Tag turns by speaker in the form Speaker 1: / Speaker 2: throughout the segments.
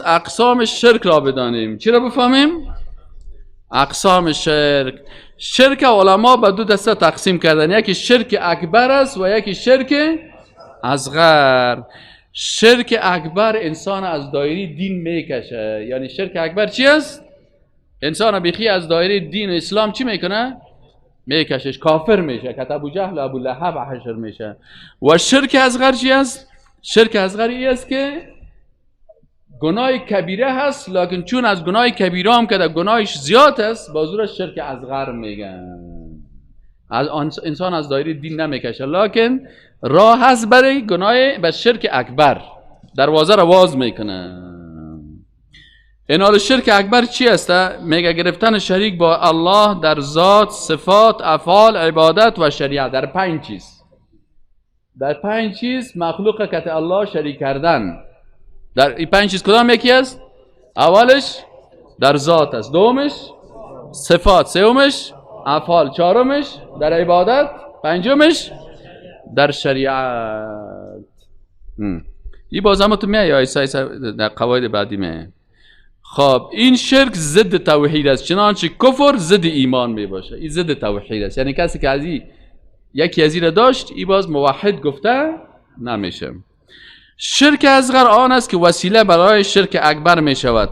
Speaker 1: اقسام شرک را بدانیم. چی را بفهمیم؟ اقسام شرک. شرک علما به دو دسته تقسیم کردن، یکی شرک اکبر است و یکی شرک اصغر. شرک اکبر انسان از دایره دین میکشه. یعنی شرک اکبر چی است؟ انسان بیخی از دایره دین اسلام چی میکنه؟ میکشش، کافر میشه، که ابو جهل و ابو لهب حشر میشه. و شرک اصغر چی است؟ شرک اصغر ای است که گناه کبیره هست، لکن چون از گناه کبیره هم که در گناهش زیاد است، باز شرک اصغر میگن. از انسان از دایره دین نمیکشه، لکن راه هست برای گناه به شرک اکبر، دروازه را باز میکنه. این حال شرک اکبر چی است؟ میگه گرفتن شریک با الله در ذات، صفات، افعال، عبادت و شریعت، در پنج چیز. در پنج چیز مخلوق که الله شریک کردن. در این پنج چیز کدام یکی است؟ اولش در ذات است، دومش صفات، سومش افعال، چهارمش در عبادت، پنجمش در شریعت. این باز هم تو میای در قواعد بعدی میای. خب این شرک ضد توحید است، چنانچه کفر ضد ایمان می باشه. این ضد توحید است، یعنی کسی که از این یکی از این داشت، این باز موحد گفته نمیشه. شرک اصغر آن است که وسیله برای شرک اکبر می شود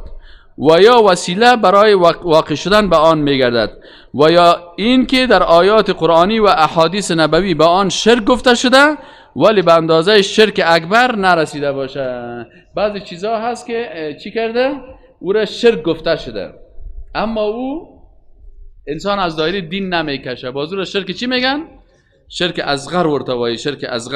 Speaker 1: و یا وسیله برای واقع شدن به آن می گردد، و یا این که در آیات قرآنی و احادیث نبوی به آن شرک گفته شده ولی به اندازه شرک اکبر نرسیده باشه. بعضی چیزها هست که چی کرده؟ او را شرک گفته شده، اما او انسان از دایره دین نمیکشه. باز او را شرک چی میگن؟ شرک اصغر ورته وایي، شرک اصغر.